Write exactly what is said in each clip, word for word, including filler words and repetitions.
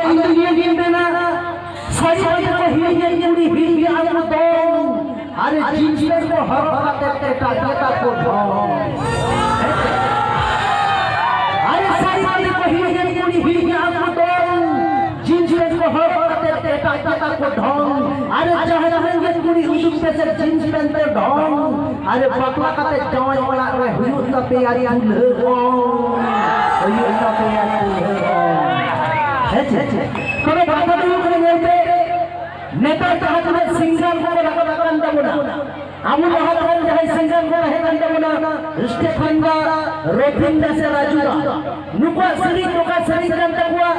ᱤᱧ ᱫᱚ ᱱᱤᱭᱟᱹ ᱜᱤᱧ ᱢᱮᱱᱟ, ᱥᱟᱹᱨᱤ ᱵᱟᱸᱫᱮ ᱠᱚ ᱦᱤᱲᱤᱧᱮᱫ ᱠᱩᱲᱤ ᱦᱤᱲᱤᱧ ᱟᱠᱚ ᱫᱚ, ᱟᱨ ᱡᱤᱱᱥ ᱯᱮᱱᱴ ᱠᱚ ᱦᱚᱨᱚᱜ ᱠᱟᱛᱮ ᱮᱴᱟᱜ ᱜᱮᱛᱟ ᱠᱚ ᱰᱷᱚᱝ᱾ ᱟᱨ ᱥᱟᱹᱨᱤ ᱵᱟᱸᱫᱮ ᱠᱚ ᱦᱤᱲᱤᱧᱮᱫ ᱠᱩᱲᱤ ᱦᱤᱲᱤᱧ ᱟᱠᱚ ᱫᱚ, ᱡᱤᱱᱥ ᱯᱮᱱᱴ ᱠᱚ ᱦᱚᱨᱚᱜ ᱠᱟᱛᱮ ᱮᱴᱟᱜ ᱜᱮᱛᱟ ᱠᱚ ᱰᱷᱚᱝ᱾ ᱟᱨ ᱡᱟᱦᱟᱸ ᱛᱤᱱᱟᱹᱜ ᱜᱮ ᱠᱩᱲᱤ ᱩᱰᱩᱠ ᱯᱮᱥᱮ ᱡᱤᱱᱥ ᱯᱮᱱᱴ ᱛᱮ ᱰᱷᱚᱝ᱾ ᱟᱨ ᱵᱟᱯᱞᱟ ᱠᱟᱛᱮ ᱡᱟᱶᱟᱭ ᱚᱲᱟᱜ ᱨᱮ ᱦᱩᱭᱩᱜ ᱛᱟᱯᱮᱭᱟ ᱪᱩᱞᱦᱟᱹ ᱚᱝ᱾ ᱦᱩᱭᱩᱜ ᱛᱟᱯᱮᱭᱟ ᱪᱩᱞᱦᱟᱹ ᱚᱝ᱾ ᱦᱮᱸ ᱪᱮ? ᱛᱚᱵᱮ ᱠᱟᱛᱷᱟ ᱫᱚ ᱦᱩᱭᱩᱜ ᱠᱟᱱᱟ, ᱧᱮᱞ ᱯᱮ, ᱱᱮᱛᱟᱨ ᱡᱟᱦᱟᱸ ᱛᱤᱱᱟᱹᱜ ᱥᱤᱝᱜᱟᱨ ᱠᱚᱠᱚ ᱨᱟᱠᱟᱵ ᱟᱠᱟᱱ ᱛᱟᱵᱚᱱᱟ, ᱟᱵᱚ ᱞᱟᱦᱟ ᱛᱮ ᱡᱟᱦᱟᱸᱭ ᱥᱤᱝᱜᱟᱨ ᱠᱚ ᱛᱟᱦᱮᱸ ᱠᱟᱱ ᱛᱟᱵᱚᱱᱟ, ᱥᱴᱮᱯᱷᱟᱱ ᱫᱟ, ᱨᱚᱵᱤᱱ ᱫᱟ ᱥᱮ ᱨᱟᱡᱩ ᱫᱟ, ᱱᱩᱠᱩᱣᱟᱜ ᱥᱮᱨᱮᱧ ᱱᱚᱝᱠᱟ ᱥᱮᱨᱮᱧ ᱠᱟᱱ ᱛᱟᱠᱚᱣᱟ,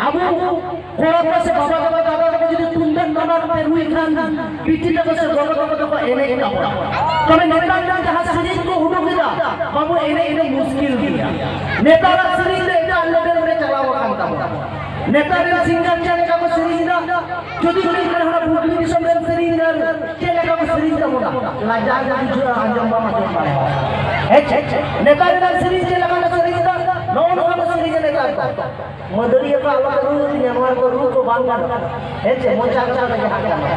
ᱟᱵᱚ ᱠᱚᱲᱟ ᱠᱚ ᱥᱮ ᱵᱟᱵᱟ ᱛᱟᱠᱚ, ᱫᱟᱫᱟ ᱛᱟᱠᱚ ᱡᱩᱫᱤ ᱛᱩᱢᱫᱟᱜ ᱴᱟᱢᱟᱠ ᱛᱮ ᱨᱩᱭ ᱠᱷᱟᱱ, ᱵᱤᱴᱤ ᱛᱟᱠᱚ ᱥᱮ ᱜᱚᱜᱚ ᱛᱟᱠᱚ ᱫᱚᱠᱚ ᱮᱱᱮᱡ ᱛᱟᱵᱚᱱᱟ᱾ ᱛᱚᱵᱮ ᱱᱮᱛᱟᱨ ᱫᱚ ᱡᱟᱦᱟᱸ ᱥᱮᱨᱮᱧ ᱠᱚ ᱩᱰᱩᱠ ᱮᱫᱟ, ᱵᱟᱹᱵᱩ, ᱮᱱᱮᱡ ᱫᱚ ᱢᱩᱥᱠᱤᱞ ᱜᱮᱭᱟ᱾ ᱱᱮᱛᱟᱨᱟᱜ ᱥᱮᱨᱮᱧ ᱫᱚ ᱮᱴᱟᱜ ᱞᱮᱵᱮᱞ ᱨᱮ ᱪᱟᱞᱟᱣ ᱟᱠᱟᱱ ᱛᱟᱵᱚᱱᱟ᱾ ᱱᱮᱛᱟᱨ ᱨᱮᱱ ᱥᱤᱝᱜᱟᱨ ᱪᱮᱫ ᱞᱮᱠᱟ ᱠᱚ ᱥᱮᱨᱮᱧ ᱮᱫᱟ? ᱡᱩᱫᱤ ᱢᱮᱱ ᱠᱷᱟᱱ ᱦᱟᱱᱟ ᱯᱩᱛᱷᱤ ᱫᱤᱥᱚᱢ ᱨᱮᱱ ᱥᱮᱨᱮᱧ ᱮᱫᱟ, ᱪᱮᱫ ᱞᱮᱠᱟ ᱠᱚ ᱥᱮᱨᱮᱧ ᱛᱟᱵᱚᱱᱟ? ᱞᱟᱡᱟᱣ ᱜᱮ ᱵᱩᱡᱷᱟᱹᱜᱼᱟ, ᱟᱸᱡᱚᱢ ᱵᱟᱢ ᱟᱸᱡᱚᱢ ᱫᱟᱲᱮᱭᱟᱜᱼᱟ᱾ ᱦᱮᱸ, ᱪᱮᱫ, ᱪᱮᱫ? ᱱᱮᱛᱟᱨ ᱨᱮᱱ ᱥᱮᱨᱮᱧ ᱪᱮᱫ ᱞᱮᱠᱟ ᱠᱚ ᱥᱮᱨᱮᱧ ᱮᱫᱟ? ᱱᱚᱜᱼᱚ ᱱᱚᱝᱠᱟ ᱠᱚ ᱥᱮᱨᱮᱧᱟ ᱱᱮᱛᱟᱨ ᱫᱚ᱾ ᱢᱟᱹᱫᱟᱹᱲᱤᱭᱟᱹ ᱠᱚ ᱟᱞᱚ ᱯᱮ ᱨᱩ ᱤᱫᱤᱧᱟ, ᱱᱚᱣᱟ ᱠᱚ ᱨᱩ ᱠᱚ ᱵᱟᱝ ᱜᱟᱱᱚᱜᱼᱟ᱾ ᱦᱮᱸ ᱪᱮ, ᱢᱚᱪᱟ ᱢᱚᱪᱟ ᱛᱮᱜᱮ ᱦᱟᱸᱜ ᱜᱟᱱᱚᱜᱼᱟ᱾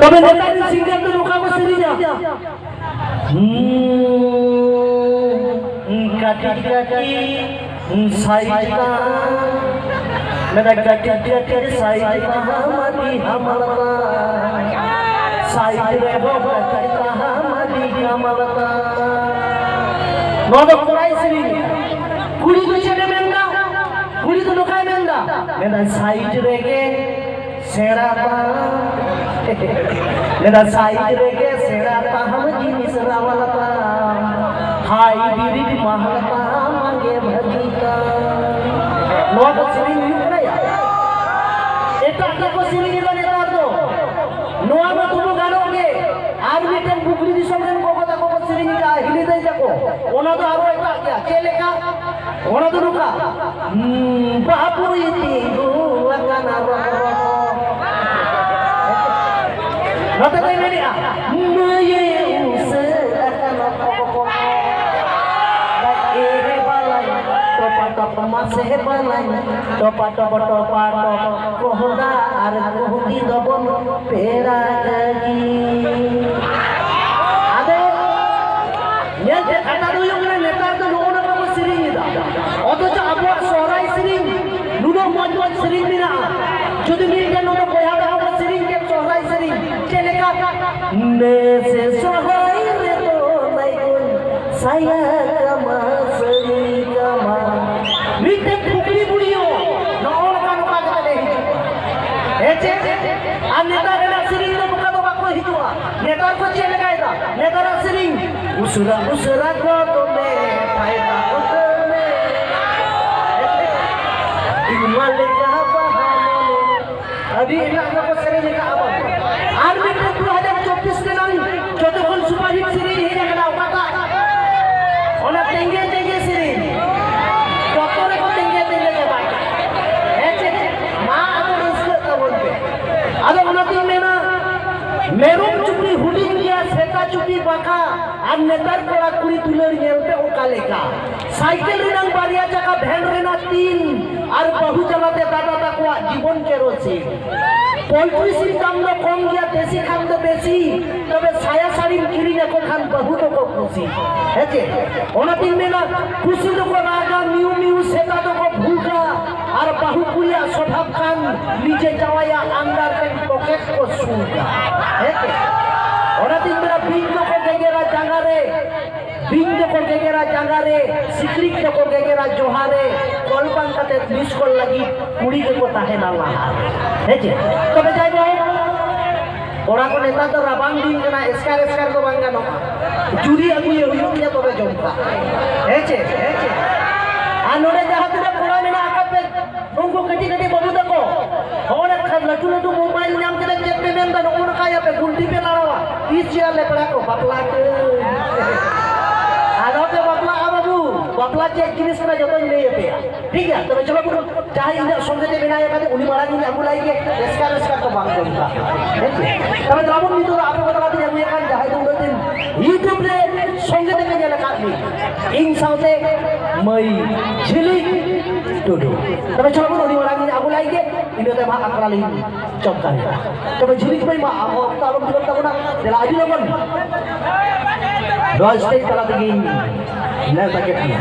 ᱛᱚᱵᱮ ᱱᱮᱛᱟᱨ ᱨᱮᱱ ᱥᱤᱝᱜᱟᱨ ᱫᱚ ᱱᱚᱝᱠᱟ ᱠᱚ ᱥᱮᱨᱮᱧᱟ᱾ ᱦᱩᱸ, ᱠᱟᱹᱴᱤᱡ ᱠᱟᱹᱴᱤᱡ ᱥᱟᱭᱤᱡ ᱛᱟᱢ, ᱢᱮᱱᱟ ᱠᱟᱹᱴᱤᱡ ᱠᱟᱹᱴᱤᱡ ᱥᱟᱭᱤᱡ ᱛᱟᱢ ᱟᱹᱰᱤ ᱦᱟᱢᱟᱞ ᱛᱟᱢ, ᱥᱟᱭᱤᱡ ᱨᱮᱦᱚᱸ ᱠᱟᱹᱴᱤᱡ ᱛᱟᱢ ᱟᱹᱰᱤ ᱦᱟᱢᱟᱞ ᱛᱟᱢ᱾ ᱱᱚᱣᱟ ᱫᱚ ᱠᱚᱲᱟᱭ ᱥᱮᱨᱮᱧ᱾ ᱠᱩᱲᱤ ᱫᱚ ᱪᱮᱫ ᱮ ᱢᱮᱱᱫᱟ? ᱠᱩᱲᱤ ᱫᱚ ᱱᱚᱝᱠᱟᱭ ᱢᱮᱱᱫᱟ, ᱢᱮᱱᱫᱟᱭ ᱥᱟᱭᱤᱡ ᱨᱮᱜᱮ ᱥᱮᱬᱟ ᱛᱟᱢ᱾ ᱢᱮᱱᱫᱟ ᱥᱟᱭᱤᱡ ᱨᱮᱜᱮ ᱥᱮᱬᱟ ᱛᱟᱢ, ᱡᱤᱱᱤᱥ ᱨᱟᱣᱟᱞ ᱛᱟᱢ, ᱦᱟᱭᱵᱨᱤᱰ ᱢᱟᱦᱟᱞ ᱛᱟᱢ, ᱟᱜᱮ ᱵᱷᱟᱹᱜᱤ ᱛᱟᱢ᱾ ᱱᱚᱣᱟ ᱠᱚ ᱥᱮᱨᱮᱧ ᱦᱩᱭᱩᱜ ᱠᱟᱱᱟ ᱭᱟ᱾ ᱮᱴᱟᱜ ᱠᱚᱠᱚ ᱥᱮᱨᱮᱧ ᱮᱫᱟ ᱱᱮᱛᱟᱨ ᱫᱚ᱾ ᱱᱚᱣᱟ ᱢᱟ ᱛᱚᱵᱩ ᱜᱟᱱᱚᱜ ᱜᱮ᱾ ᱟᱨ ᱢᱤᱫᱴᱮᱱ ᱯᱩᱠᱷᱨᱤ ᱫᱤᱥᱚᱢ ᱨᱮᱱ ᱜᱚᱜᱚ ᱛᱟᱠᱚ ᱠᱚ ᱥᱮᱨᱮᱧ ᱮᱫᱟ, ᱦᱤᱞᱤ ᱫᱟᱹᱭ ᱛᱟᱠᱚ᱾ ᱚᱱᱟ ᱫᱚ ᱟᱨᱚ ᱮᱴᱟᱜ ᱜᱮᱭᱟ᱾ ᱪᱮᱫ ᱞᱮᱠᱟ? ᱚᱱᱟ ᱫᱚ ᱱᱚᱝᱠᱟ, ᱦᱩᱸ, ᱵᱟᱹᱵᱩᱭ ᱛᱤᱸᱜᱩ ᱟᱠᱟᱱᱟ ᱨᱚᱠ ᱨᱚᱠ᱾ ᱱᱚᱛᱮ ᱫᱚᱭ ᱢᱮᱱᱮᱜᱼᱟ, ᱢᱟᱹᱭᱮ ᱩᱥᱟᱹᱫ ᱟᱠᱟᱱᱟ ᱯᱚᱠ ᱯᱚᱠ᱾ ᱮᱨᱮ ᱵᱟᱞᱟᱭ ᱴᱚᱯᱟ ᱴᱚᱯ ᱢᱟᱥ ᱥᱮᱦᱮᱯᱟᱞᱟᱧ ᱴᱚᱯᱟ ᱴᱚᱯ ᱴᱚᱯᱟ ᱴᱚᱯ ᱠᱚᱦᱚᱸᱫᱟ ᱟᱨ ᱠᱚᱦᱚᱸᱫᱤ ᱫᱚᱵᱚᱱ ᱯᱮᱲᱟ ᱞᱟᱹᱜᱤᱫ᱾ ᱟᱫᱚ ᱧᱮᱞ ᱯᱮ, ᱠᱟᱛᱷᱟ ᱫᱚ ᱦᱩᱭᱩᱜ ᱠᱟᱱᱟ, ᱱᱮᱛᱟᱨ ᱫᱚ ᱱᱚᱜᱼᱚ ᱱᱚᱝᱠᱟ ᱠᱚ ᱥᱮᱨᱮᱧ ᱮᱫᱟ, ᱚᱛᱷᱚᱪᱚ ᱟᱵᱚᱣᱟᱜ ᱥᱚᱦᱨᱟᱭ ᱥᱮᱨᱮᱧ ᱱᱩᱱᱟᱹᱜ ᱢᱚᱡᱽ ᱢᱚᱡᱽ ᱥᱮᱨᱮᱧ ᱢᱮᱱᱟᱜᱼᱟ᱾ ᱡᱩᱫᱤ ᱢᱤᱫᱴᱮᱱ ᱱᱚᱰᱮ ᱵᱚᱭᱦᱟ ᱛᱟᱠᱚ ᱠᱚ ᱥᱮᱨᱮᱧ ᱠᱮᱫ ᱥᱚᱦᱨᱟᱭ ᱥᱮᱨᱮᱧ, ᱪᱮᱫ ᱞᱮᱠᱟ? ᱱᱮᱥᱮ ᱥᱚᱦᱨᱟᱭ ᱨᱮᱫᱚ ᱞᱟᱭᱜᱩᱱ ᱥᱟᱭᱟ ᱠᱟᱢᱟ ᱥᱟᱹᱲᱤ ᱠᱟᱢᱟ᱾ ᱢᱤᱫᱴᱮᱱ ᱯᱷᱩᱠᱨᱤ ᱵᱩᱲᱤᱭᱚ ᱱᱚᱜᱼᱚ ᱱᱚᱝᱠᱟ ᱱᱚᱝᱠᱟ ᱠᱟᱛᱮ ᱞᱮ ᱦᱤᱡᱩᱜᱼᱟ᱾ ᱦᱮᱸ ᱪᱮ? ᱟᱨ ᱱᱮᱛᱟᱨ ᱨᱮᱱᱟᱜ ᱥᱮᱨᱮᱧ ᱫᱚ ᱱᱚᱝᱠᱟ ᱫᱚ ᱵᱟᱠᱚ ᱦᱤᱡᱩᱜᱼᱟ᱾ ᱱᱮᱛᱟᱨ ᱠᱚ ᱪᱮᱫ ᱞᱮᱠᱟᱭᱮᱫᱟ? ᱱᱮᱛᱟᱨᱟᱜ ᱥᱮᱨᱮᱧ, ᱩᱥᱟᱹᱨᱟ ᱩᱥᱟᱹᱨᱟ ᱜᱚᱫ ᱢᱮ, ᱯᱷᱟᱭᱫᱟ ᱩᱛᱟᱹᱨ ᱢᱮ᱾ ᱤᱧ ᱢᱟ ᱞᱮᱠᱟ ᱵᱟᱦᱟ ᱢᱚᱱᱮ᱾ ᱟᱹᱰᱤ ᱮᱴᱟᱜ ᱜᱮᱠᱚ ᱥᱮᱨᱮᱧ ᱟᱠᱟᱫᱼᱟ ᱵᱟᱵᱩ᱾ ᱟᱨ ᱢᱤᱫᱴᱮᱱ ᱫᱩ ᱦᱟᱡᱟᱨ ᱪᱚᱵᱵᱤᱥ ᱨᱮᱱᱟᱝ ᱡᱚᱛᱚ ᱠᱷᱚᱱ ᱥᱩᱯᱟᱨᱦᱤᱴ ᱥᱮᱨᱮᱧ ᱦᱮᱡ ᱟᱠᱟᱱᱟ, ᱚᱠᱟᱴᱟᱜ? ᱚᱱᱟ ᱛᱮᱸᱜᱮ ᱛᱮᱸᱜᱮ ᱥᱮᱨᱮᱧ᱾ ᱡᱚᱛᱚ ᱨᱮᱠᱚ ᱛᱮᱸᱜᱮ ᱛᱮᱸᱜᱮ ᱪᱟᱵᱟ ᱠᱮᱫᱟ᱾ ᱦᱮᱸ ᱪᱮ? ᱢᱟ ᱟᱫᱚ ᱨᱟᱹᱥᱠᱟᱹᱜ ᱛᱟᱵᱚᱱ ᱯᱮ᱾ ᱟᱫᱚ ᱚᱱᱟᱛᱤᱧ ᱢᱮᱱᱟ, ᱢᱮᱨᱚᱢ ᱪᱩᱯᱤ ᱦᱩᱰᱤᱧ ᱜᱮᱭᱟ, ᱥᱮᱛᱟ ᱪᱩᱯᱤ ᱵᱟᱸᱠᱟ, ᱟᱨ ᱱᱮᱛᱟᱨ ᱠᱚᱲᱟ ᱠᱩᱲᱤ ᱫᱩᱞᱟᱹᱲ ᱧᱮᱞ ᱯᱮ ᱚᱠᱟ ᱞᱮᱠᱟ᱾ ᱥᱟᱭᱠᱮᱞ ᱨᱮᱱᱟᱝ ᱵᱟᱨᱭᱟ ᱪᱟᱠᱟ, ᱵᱷᱮᱱ ᱨᱮᱱᱟᱜ ᱛᱤᱱ, ᱟᱨ ᱵᱟᱹᱦᱩ ᱡᱟᱞᱟᱛᱮ ᱫᱟᱫᱟ ᱛᱟᱠᱚᱣᱟᱜ ᱡᱤᱵᱚᱱ ᱠᱮᱨᱳᱥᱤᱱ᱾ ᱯᱳᱞᱴᱨᱤ ᱥᱤᱢ ᱫᱟᱢ ᱫᱚ ᱠᱚᱢ ᱜᱮᱭᱟ, ᱫᱮᱥᱤ ᱠᱷᱟᱱ ᱫᱚ ᱵᱮᱥᱤ, ᱛᱚᱵᱮ ᱥᱟᱭᱟ ᱥᱟᱹᱲᱤᱢ ᱠᱤᱨᱤᱧ ᱟᱠᱚ ᱠᱷᱟᱱ ᱵᱟᱹᱦᱩ ᱫᱚᱠᱚ ᱠᱩᱥᱤ᱾ ᱦᱮᱸ ᱪᱮ? ᱚᱱᱟᱛᱤᱧ ᱢᱮᱱᱟ, ᱯᱩᱥᱤ ᱫᱚᱠᱚ ᱨᱟᱜᱟ ᱢᱤᱭᱩ ᱢᱤᱭᱩ, ᱥᱮᱛᱟ ᱫᱚᱠᱚ ᱵᱷᱩᱜᱟ, ᱟᱨ ᱵᱟᱹᱦᱩ ᱠᱩᱲᱤᱭᱟᱜ ᱥᱚᱵᱷᱟᱵ ᱠᱟᱱ ᱱᱤᱡᱮ ᱡᱟᱶᱟᱭᱟᱜ ᱟᱱᱰᱟᱨ ᱯᱮᱱᱴ ᱯᱚᱠᱮᱴ ᱠᱚ ᱥᱩᱜᱟ᱾ ᱦᱮᱸ ᱪᱮ? ᱚᱱᱟᱛᱤᱧ ᱢᱮᱱᱟ, ᱵᱤᱧ ᱫᱚᱠᱚ ᱜᱮᱜᱮᱨᱟ ᱡᱟᱸᱜᱟ ᱨᱮ, ᱵᱤᱧ ᱫᱚᱠᱚ ᱜᱮᱜᱮᱨᱟ ᱡᱟᱸᱜᱟ ᱨᱮ, ᱥᱤᱠᱲᱤᱡ ᱫᱚᱠᱚ ᱜᱮᱜᱮᱨᱟ ᱡᱚᱦᱟ ᱨᱮ, ᱠᱚᱞ ᱵᱟᱝ ᱠᱟᱛᱮ ᱢᱤᱥ ᱠᱚᱞ ᱞᱟᱹᱜᱤᱫ ᱠᱩᱲᱤ ᱜᱮᱠᱚ ᱛᱟᱦᱮᱱᱟ ᱞᱟᱦᱟ ᱨᱮ᱾ ᱦᱮᱸ ᱪᱮ? ᱛᱚᱵᱮ ᱡᱟᱭ ᱦᱳᱠ, ᱠᱚᱲᱟ ᱠᱚ, ᱱᱮᱛᱟᱨ ᱫᱚ ᱨᱟᱵᱟᱝ ᱫᱤᱱ ᱠᱟᱱᱟ, ᱮᱥᱠᱟᱨ ᱮᱥᱠᱟᱨ ᱫᱚ ᱵᱟᱝ ᱜᱟᱱᱚᱜᱼᱟ᱾ ᱡᱩᱨᱤ ᱟᱹᱜᱩᱭᱮ ᱦᱩᱭᱩᱜ ᱜᱮᱭᱟ, ᱛᱚᱵᱮ ᱡᱚᱢ ᱠᱟᱜ᱾ ᱦᱮᱸ ᱪᱮ? ᱦᱮᱸ ᱪᱮ? ᱟᱨ ᱱᱚᱰᱮ ᱡᱟᱦᱟᱸ ᱛᱤᱱᱟᱹᱜ ᱠᱚᱲᱟ ᱢᱮᱱᱟᱜ ᱟᱠᱟᱫ ᱯᱮ, ᱩᱱᱠᱩ ᱠᱟᱹᱴᱤᱡ ᱠᱟᱹᱴᱤᱡ ᱵᱟᱹᱵᱩ ᱛᱟᱠᱚ, ᱦᱚᱸ, ᱚᱱᱮ ᱠᱷᱟᱱ ᱞᱟᱹᱴᱩ ᱞᱟᱹᱴᱩ ᱢᱳᱵᱟᱭᱤᱞ ᱧᱟᱢ ᱠᱮᱫᱟ, ᱪᱮᱫ ᱯᱮ ᱢᱮᱱᱫᱟ? ᱱᱚᱜᱼᱚ ᱱᱚᱝᱠᱟᱭᱟᱯᱮ, ᱜᱩᱱᱴᱷᱤ ᱯᱮ ᱞᱟᱲᱟᱣᱟ᱾ ᱛᱤᱥ ᱪᱮᱫ ᱞᱮ ᱯᱮᱲᱟ ᱠᱚ ᱵᱟᱯᱞᱟ ᱠᱚ? ᱟᱞᱚ ᱯᱮ ᱵᱟᱯᱞᱟᱜᱼᱟ ᱵᱟᱹᱵᱩ, ᱵᱟᱯᱞᱟ ᱪᱮᱫ ᱡᱤᱱᱤᱥ ᱠᱟᱱᱟ ᱡᱚᱛᱚᱧ ᱞᱟᱹᱭ ᱟᱯᱮᱭᱟ᱾ ᱴᱷᱤᱠ ᱜᱮᱭᱟ, ᱛᱚᱵᱮ ᱪᱚᱞᱚ ᱵᱚᱱ, ᱡᱟᱦᱟᱸᱭ ᱤᱧᱟᱹᱜ ᱥᱚᱸᱜᱮ ᱛᱮ ᱢᱮᱱᱟᱭ ᱟᱠᱟᱫᱮ, ᱩᱱᱤ ᱢᱟᱲᱟᱝ ᱤᱧ ᱟᱹᱜᱩ ᱞᱟᱭ ᱜᱮ, ᱮᱥᱠᱟᱨ ᱮᱥᱠᱟᱨ ᱫᱚ ᱵᱟᱝ ᱡᱚᱢ ᱠᱟᱜ᱾ ᱦᱮᱸ ᱪᱮ? ᱛᱚᱵᱮ ᱫᱮᱞᱟ ᱵᱚᱱ ᱱᱤᱛᱚᱜ ᱫᱚ ᱟᱯᱮ ᱠᱚ ᱛᱟᱞᱟ ᱛᱮᱧ ᱟᱹᱜᱩᱭᱮᱫ ᱠᱟᱱ ᱡᱟᱦᱟᱸᱭ ᱫᱚ ᱩᱱᱟᱹᱜ ᱫᱤᱱ YouTube ᱨᱮ ᱥᱚᱸᱜᱮ ᱛᱮᱯᱮ ᱧᱮᱞ ᱟᱠᱟᱫ ᱢᱮ, ᱤᱧ ᱥᱟᱶᱛᱮ ᱢᱟᱹᱭ ᱡᱷᱤᱞᱤ᱾ ᱴᱩᱰᱩ᱾ ᱛᱚᱵᱮ ᱪᱚᱞᱚ ᱵᱚᱱ ᱟᱹᱰᱤ ᱢᱟᱨᱟᱝ ᱤᱧ ᱟᱹᱜᱩ ᱞᱟᱭ ᱜᱮ, ᱤᱱᱟᱹ ᱛᱟᱭᱚᱢ ᱦᱟᱸᱜ ᱟᱠᱷᱲᱟ ᱞᱤᱧ ᱪᱚᱢᱠᱟᱣᱮᱫᱟ᱾ ᱛᱚᱵᱮ ᱡᱷᱤᱞᱤᱠ ᱢᱟᱹᱭ ᱢᱟ ᱟᱢ ᱦᱚᱸ ᱚᱠᱛᱚ ᱟᱞᱚᱢ ᱵᱤᱞᱚᱢ ᱛᱟᱵᱚᱱᱟ, ᱫᱮᱞᱟ ᱟᱹᱰᱤ ᱞᱚᱜᱚᱱ ᱱᱚᱣᱟ ᱥᱴᱮᱡᱽ ᱛᱟᱞᱟ ᱛᱮᱜᱮᱧ ᱱᱮᱣᱛᱟ ᱠᱮᱫ ᱢᱮᱭᱟ᱾